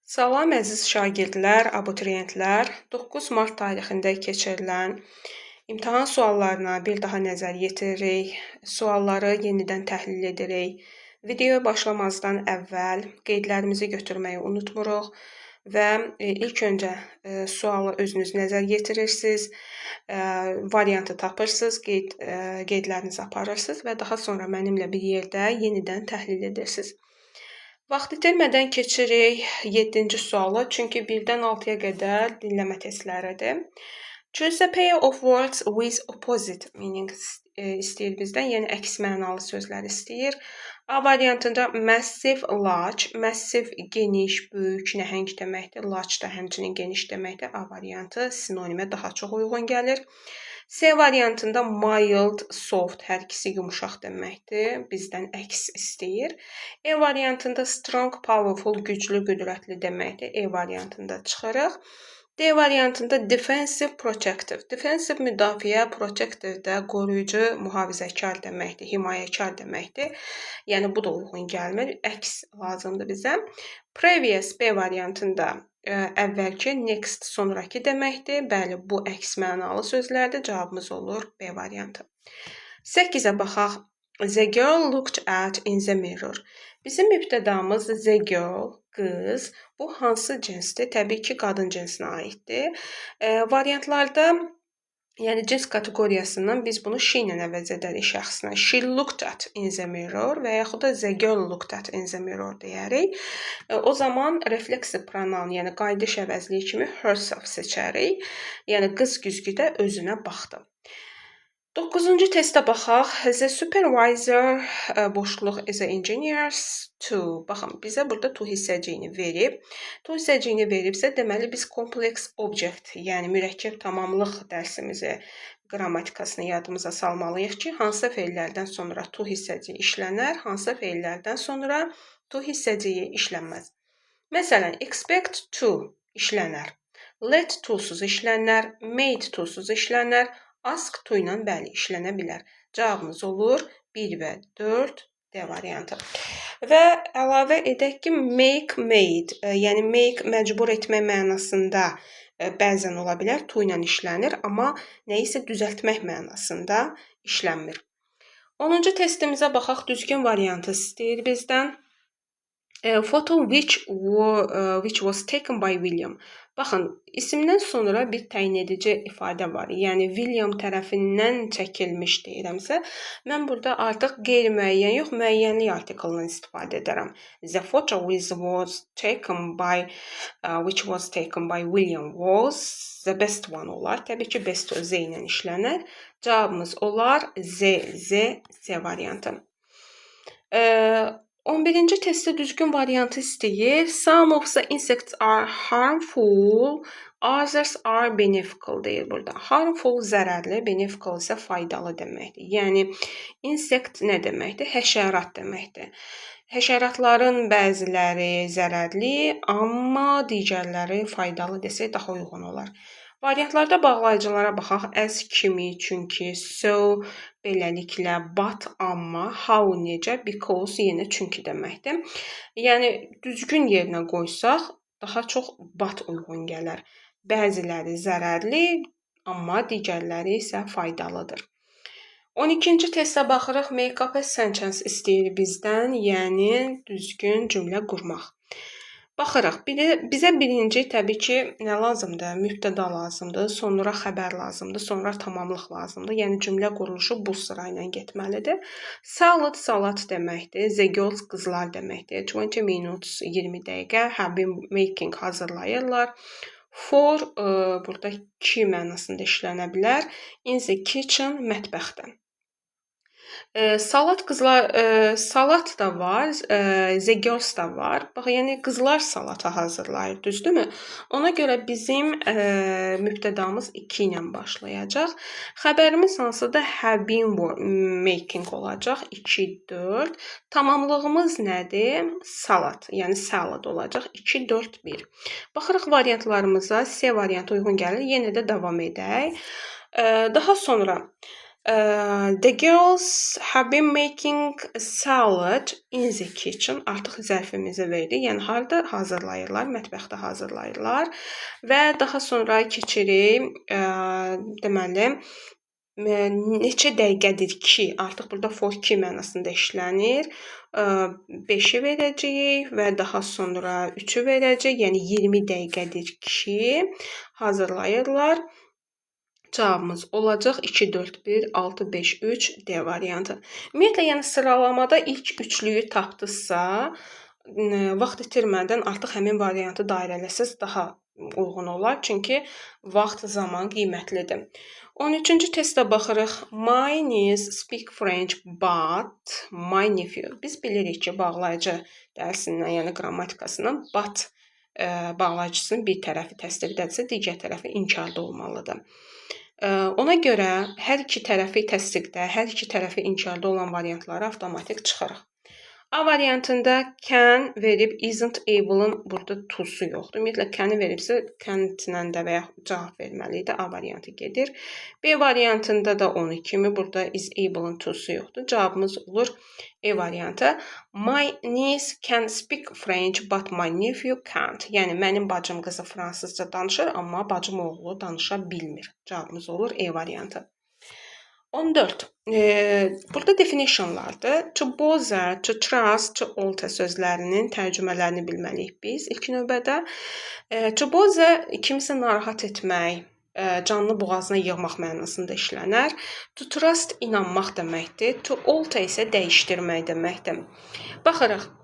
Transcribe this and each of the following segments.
Salam əziz şagirdlər, abituriyentlər. 9 mart tarixində keçirilən imtahan suallarına bir daha nəzər yetiririk. Sualları yenidən təhlil edirik. Videoya başlamazdan əvvəl qeydlərimizi götürməyi unutmuruq və ilk öncə suala özünüz nəzər yetirirsiniz, variantı tapırsınız, qeydlərinizi aparırsınız və daha sonra mənimlə bir yerdə yenidən təhlil edirsiniz. Vaxt itirmədən keçirik 7-ci suala, çünki 1-dən 6-ya qədər dinləmə testləridir. Choose a pair of words with opposite meanings istəyir bizdən, yəni əks mənalı sözlər istəyir. A variantında massive, large, massive geniş, böyük, nəhəng deməkdir. Large da həmçinin geniş deməkdir. A variantı sinonimə daha çox uyğun gəlir. C variantında mild, soft, hər ikisi yumşaq deməkdir. Bizdən əks istəyir. E variantında strong, powerful, güclü, qüdrətli deməkdir. E variantında çıxırıq. D variantında defensive, protective. Defensive müdafiə, protective də qoruyucu, mühafizəkar deməkdir, himayəkar deməkdir. Yəni bu da uyğun gəlmir. Əks lazımdır bizə. Previous B variantında əvvəlki, next sonrakı deməkdir. Bəli, bu əks mənalı sözlərdir. Cavabımız olur B variantı. 8-ə baxaq. The girl looked at in the mirror. Bizim mübtədamız the girl, qız. Bu hansı cinsdir? Təbii ki, qadın cinsinə aiddir. Variantlarda, yəni cins kateqoriyasından biz bunu she ilə əvəz edərik şəxsinə. She looked at in the mirror və yaxud da the girl looked at in the mirror deyərik. O zaman reflexive pronoun, yəni qayıdış əvəzliyi kimi herself seçərik. Yəni qız güzgüdə özünə baxdı. 9-cu testə baxaq. The supervisor boşluq is a engineers to. Baxın, bizə burada to hissəciyini verib. To hissəciyini veribsə, deməli biz complex object, yəni mürəkkəb tamamlıq dərsimizi qrammatikasını yadımıza salmalıyıq ki, hansı feillərdən sonra to hissəciyi işlənər, hansı feillərdən sonra to hissəciyi işlənməz. Məsələn, expect to işlənər. Let to-suz işlənər, made to-suz işlənər, ask to ilə bəli işlənə bilər. Cavabımız olur 1 və 4, D variantı. Və əlavə edək ki, make, made, yəni make məcbur etmək mənasında bəzən ola bilər, to ilə işlənir, amma nəyisə düzəltmək mənasında işlənmir. 10-cu testimizə baxaq, düzgün variantı istəyir bizdən. Photo which was taken by William. Baxın, isimdən sonra bir təyin edici ifadə var. Yəni William tərəfindən çəkilmiş deyirəmsə, mən burada artıq qeyri-müəyyən yox, müəyyənlik artiklından istifadə edərəm. The photo which was taken by William was the best one olar. Təbii ki, best Z ilə işlənər. Cavabımız olar Z, Z, C variantı. 11-ci testdə düzgün variantı istəyir. Some of the insects are harmful, others are beneficial deyir burada. Harmful zərərli, beneficial isə faydalı deməkdir. Yəni insect nə deməkdir? Həşərat deməkdir. Həşəratların bəziləri zərərli, amma digərləri faydalı desək daha uyğun olar. Variantlarda bağlayıcılara baxaq. As kimi, çünki, so, beləliklə, but, amma, how, necə, because, yenə çünki deməkdir. Yəni düzgün yerinə qoysaq, daha çox but uyğun gələr. Bəziləri zərərli, amma digərləri isə faydalıdır. 12-ci testə baxırıq. Make up a sentence istəyir bizdən, yəni düzgün cümlə qurmaq. Baxırıq, bizə birinci təbii ki, nə lazımdır? Mübtəda lazımdır, sonra xəbər lazımdır, sonra tamamlıq lazımdır. Yəni cümlə quruluşu bu sıra ilə getməlidir. Salad salat deməkdir. The girls qızlar deməkdir. 20 minutes 20 dəqiqə. Have been making hazırlayırlar. For burada ki mənasında işlənə bilər. In the kitchen mətbəxdə. Salat qızlar, salat da var, the girls da var. Bax, yəni qızlar salata hazırlayır, düzdürmü? Ona görə bizim mübtədamız 2 ilə başlayacaq. Xəbərimiz hansıdır? Have been making olacaq. 2, 4. Tamamlığımız nədir? Salat, yəni salad olacaq. 2, 4, 1. Baxırıq variantlarımıza. C variantı uyğun gəlir. Yenə də davam edək. Daha sonra The girls have been making a salad in the kitchen. Artıq zərfimizi verdi. Yəni harda hazırlayırlar? Mətbəxdə hazırlayırlar. Və daha sonra keçirik, deməli, neçə dəqiqədir ki, artıq burada for ki mənasında işlənir. 5-i verəcəyik və daha sonra 3-ü verəcəyik. Yəni 20 dəqiqədir ki, hazırlayırlar. Cavabımız olacaq 2, 4, 1, 6, 5, 3 D variantı. Ümumiyyətlə, yəni sıralamada ilk üçlüyü tapdınızsa, vaxt itirmədən artıq həmin variantı dairələsəz daha uyğun olar. Çünki vaxt, zaman qiymətlidir. 13-cü testə baxırıq. My niece speak French, but my nephew. Biz bilirik ki, bağlayıcı dərsindən, yəni qrammatikasından but bağlayıcısının bir tərəfi təsdiqdədirsə, digər tərəfi inkarda olmalıdır. Ona görə hər iki tərəfi təsdiqdə, hər iki tərəfi inkarda olan variantları avtomatik çıxarıq. A variantında can verib isn't able-ın burada to-su yoxdur. Ümumiyyətlə can-i veribsə can't-la də və ya cavab verməli idi. A variantı gedir. B variantında da 12 kimi burada is able-ın to-su yoxdur. Cavabımız olur E variantı. My niece can speak French, but my nephew can't. Yəni mənim bacım qızı fransızca danışır, amma bacım oğlu danışa bilmir. Cavabımız olur E variantı. 14. Burada definitionlardır. To bother, to trust, to alter sözlərinin tərcümələrini bilməliyik biz ilk növbədə. To bother kimisə narahat etmək, canını boğazına yığmaq mənasında işlənər. To trust inanmaq deməkdir. To alter isə dəyişdirmək deməkdir. Baxırıq.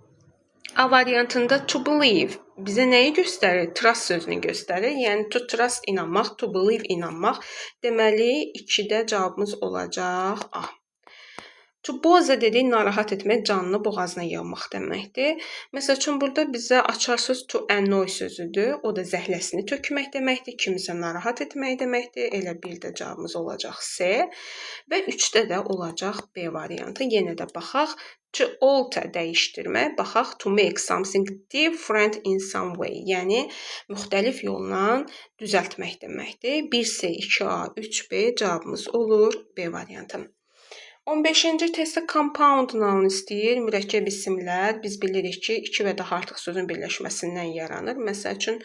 A variantında to believe bizə nəyi göstərir? Trust sözünü göstərir. Yəni to trust inanmaq, to believe inanmaq. Deməli 2-də cavabımız olacaq A. To bother dedik narahat etmək, canını boğazına yığmaq deməkdir. Məsəl üçün burada bizə açar söz to annoy sözüdür. O da zəhləsini tökmək deməkdir, kimisə narahat etmək deməkdir. Elə bir də cavabımız olacaq C və 3-də də olacaq B variantı. Yenə də baxaq. To alter dəyişdirmək, baxaq to make something different in some way. Yəni müxtəlif yolla düzəltmək deməkdir. 1C, 2A, 3B cavabımız olur B variantı. 15-ci testdə compound noun istəyir, mürəkkəb isimlər. Biz bilirik ki, iki və daha artıq sözün birləşməsindən yaranır. Məsəl üçün,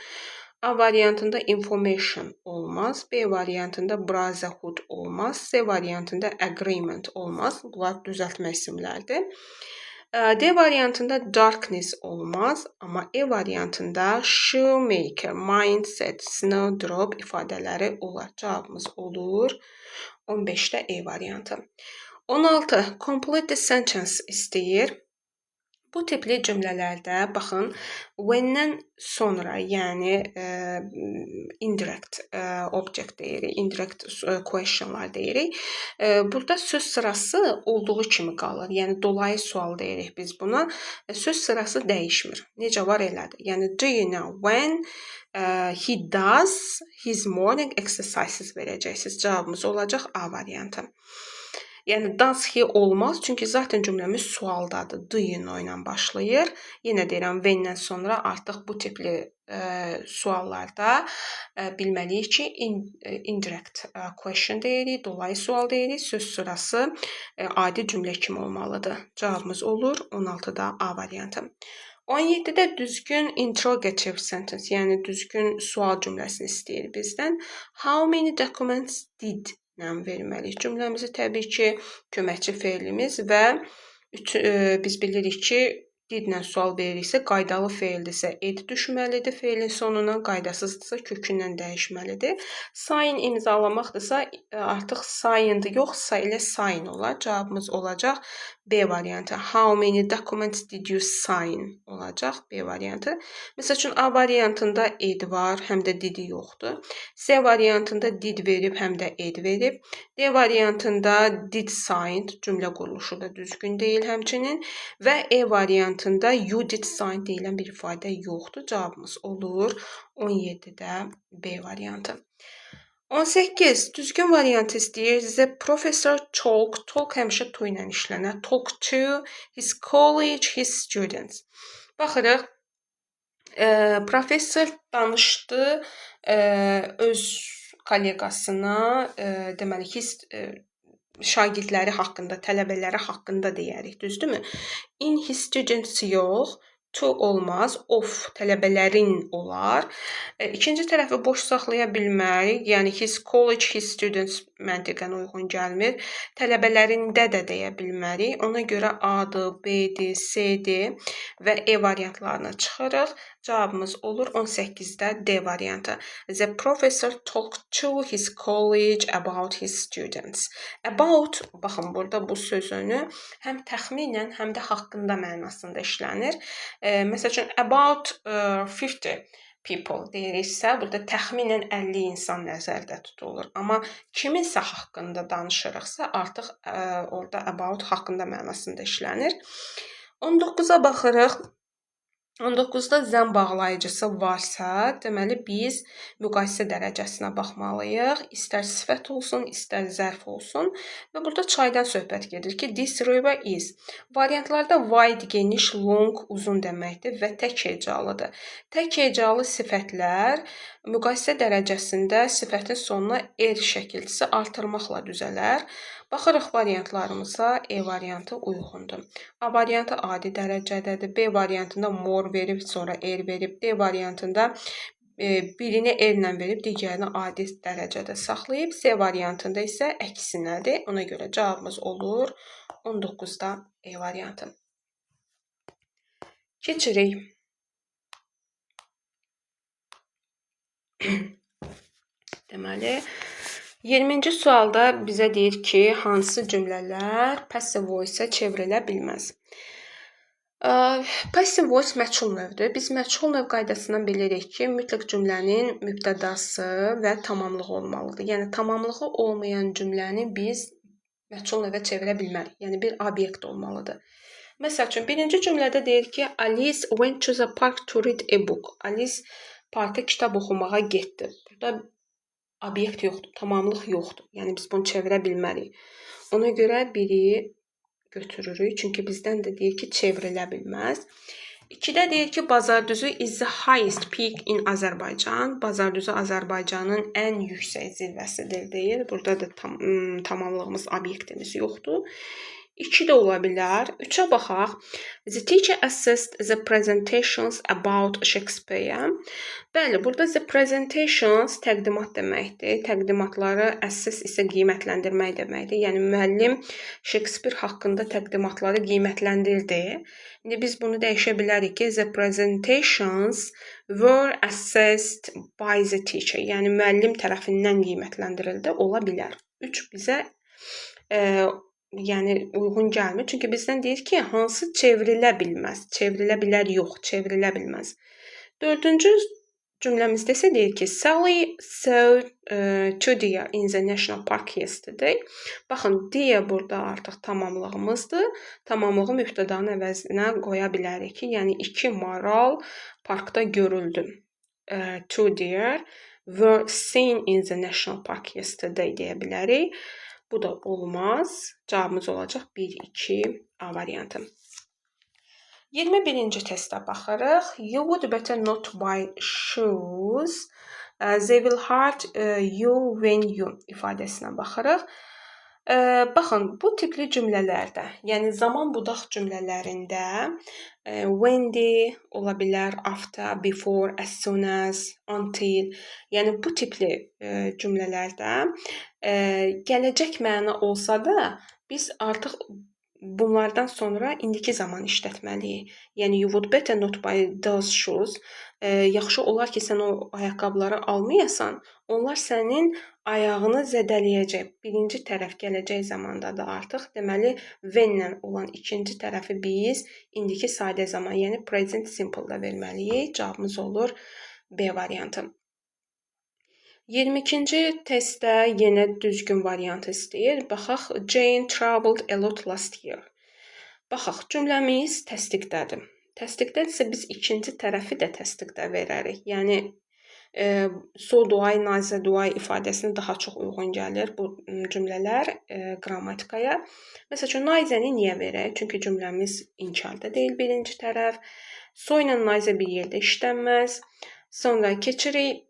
A variantında information olmaz, B variantında brotherhood olmaz, C variantında agreement olmaz. Bunlar düzəltmə isimlərdir. D variantında darkness olmaz, amma E variantında shoemaker, mindset, snowdrop ifadələri olar. Cavabımız olur 15-də E variantı. 16. Complete the sentence istəyir. Bu tipli cümlələrdə baxın, when-dən sonra, yəni indirect object deyirik, indirect questionlar deyirik. Burada söz sırası olduğu kimi qalır. Yəni dolayı sual deyirik biz buna. Söz sırası dəyişmir. Necə var elədir. Yəni do you know when he does his morning exercises verəcəksiniz. Cavabımız olacaq A variantı. Yəni does he olmaz, çünki zaten cümləmiz sualdadır. Do you know ilə başlayır. Yenə deyirəm, when-dən sonra artıq bu tipli suallarda bilməliyik ki, indirect question deyirik, dolayı sual deyirik. Söz sırası adi cümlə kimi olmalıdır. Cavabımız olur 16-da A variantı. 17-də düzgün interrogative sentence, yəni düzgün sual cümləsini istəyir bizdən. How many documents did verməliyik cümləmizi, təbii ki, köməkçi feilimiz və biz bilirik ki, did-lə sual veririksə, qaydalı feildirsə ed düşməlidir feilin sonuna, qaydasızdırsa kökündən dəyişməlidir. Sign imzalamaqdırsa, artıq signed yox, elə sign olar. Cavabımız olacaq B variantı. How many documents did you sign olacaq B variantı. Məsəl üçün A variantında ed var, həm də did yoxdur. C variantında did verib, həm də ed verib. D variantında did signed cümlə quruluşu da düzgün deyil həmçinin və E variantında you did sign deyilən bir ifadə yoxdur. Cavabımız olur 17-də B variantı. 18. Düzgün variant istəyir. The professor talk. Talk həmişə to ilə işlənər. Talk to his college, his students. Baxırıq. Professor danışdı öz kolleqasına, deməli his Şagirdləri haqqında, tələbələri haqqında deyərik, düzdürmü? In his students yox, to olmaz, of tələbələrin olar. İkinci tərəfi boş saxlaya bilmərik. Yəni his college, his students məntiqən uyğun gəlmir. Tələbələrində də deyə bilmərik. Ona görə A-dır, B-dir, C-dir və E variantlarına çıxırıq. Cavabımız olur 18-də D variantı. The professor talked to his college about his students. About, baxın burada bu sözünü həm təxminən, həm də haqqında mənasında işlənir. Məsəl üçün, about 50 people deyiriksə, burada təxminən 50 insan nəzərdə tutulur. Amma kiminsə haqqında danışırıqsa, artıq orada about haqqında mənasında işlənir. 19-a baxırıq. 19-da than bağlayıcısı varsa, deməli biz müqayisə dərəcəsinə baxmalıyıq. İstər sifət olsun, istər zərf olsun. Və burada çaydan söhbət gedir ki, this river is. Variantlarda wide, geniş, long, uzun deməkdir və tək hecalıdır. Tək hecalı sifətlər müqayisə dərəcəsində sifətin sonuna er şəkilçisi artırmaqla düzələr. Baxırıq variantlarımıza, E variantı uyğundur. A variantı adi dərəcədədir. B variantında more verib, sonra er verib. D variantında birini erlə verib, digərini adi dərəcədə saxlayıb. C variantında isə əksinədir. Ona görə cavabımız olur 19-da E variantı. Keçirik. Deməli, 20-ci sualda bizə deyir ki, hansı cümlələr passive voice-a çevrilə bilməz. Passive voice məchul növdür. Biz məchul növ qaydasından bilirik ki, mütləq cümlənin mübtədası və tamamlığı olmalıdır. Yəni, tamamlığı olmayan cümləni biz məchul növə çevirə bilmərik. Yəni, bir obyekt olmalıdır. Məsəl üçün, birinci cümlədə deyir ki, Alice went to the park to read a book. Alice parka kitab oxumağa getdi. Burada obyekt yoxdur, tamamlıq yoxdur. Yəni, biz bunu çevirə bilmərik. Ona görə biri götürürük. Çünki bizdən də deyir ki, çevrilə bilməz. 2-də deyir ki, Bazardüzü is the highest peak in Azərbaycan. Bazardüzü Azərbaycanın ən yüksək zirvəsidir deyir. Burada da tamamlığımız, obyektimiz yoxdur. 2 də ola bilər. 3-ə baxaq. The teacher assessed the presentations about Shakespeare. Bəli, burada the presentations təqdimat deməkdir. Təqdimatları assess isə qiymətləndirmək deməkdir. Yəni, müəllim Shakespeare haqqında təqdimatları qiymətləndirdi. İndi biz bunu dəyişə bilərik ki, the presentations were assessed by the teacher. Yəni, müəllim tərəfindən qiymətləndirildi. Ola bilər. 3 bizə yəni uyğun gəlmir. Çünki bizdən deyir ki, hansı çevrilə bilməz. Çevrilə bilər yox, çevrilə bilməz. Dördüncü cümləmizdə isə deyir ki, Sally saw two deer in the national park yesterday. Baxın, deer burada artıq tamamlığımızdır. Tamamlığı mübtədanın əvəzinə qoya bilərik ki, yəni iki maral parkda görüldü. Two deer were seen in the national park yesterday deyə bilərik. Bu da olmaz. Cavabımız olacaq 1, 2, A variantı. 21-ci testə baxırıq. You would better not buy shoes. They will hurt you when you ifadəsinə baxırıq. Baxın, bu tipli cümlələrdə, yəni zaman budaq cümlələrində when-di ola bilər, after, before, as soon as, until, yəni bu tipli cümlələrdə gələcək məna olsa da biz artıq bunlardan sonra indiki zaman işlətməliyik. Yəni you would better not buy those shoes. Yaxşı olar ki, sən o ayaqqabıları almayasan, onlar sənin ayağını zədələyəcək. Birinci tərəf gələcək zamandadır artıq. Deməli, when-lə olan ikinci tərəfi biz indiki sadə zaman, yəni present simple-da verməliyik. Cavabımız olur B variantı. 22-ci testdə yenə düzgün variantı istəyir. Baxaq, Jane traveled a lot last year. Baxaq, cümləmiz təsdiqdədir. Təsdiqdədirsə biz ikinci tərəfi də təsdiqdə verərik. Yəni, so do I, neither do I ifadəsinə daha çox uyğun gəlir bu cümlələr qrammatikaya. Məsəl üçün, neither-ni niyə verək? Çünki cümləmiz inkarda deyil birinci tərəf. So ilə neither bir yerdə işlənməz. Sonra keçirik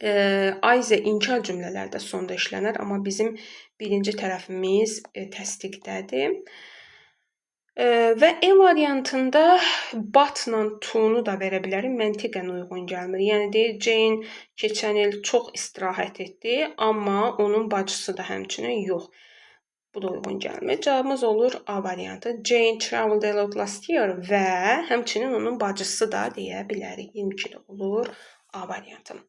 Either inkar cümlələrdə sonda işlənər, amma bizim birinci tərəfimiz təsdiqdədir. Və E variantında but-la to-nu da verə bilərik. Məntiqən uyğun gəlmir. Yəni deyir Jane keçən il çox istirahət etdi, amma onun bacısı da həmçinin yox. Bu da uyğun gəlmir. Cavabımız olur A variantı. Jane traveled a lot last year və həmçinin onun bacısı da deyə bilərik. 22 də olur A variantı.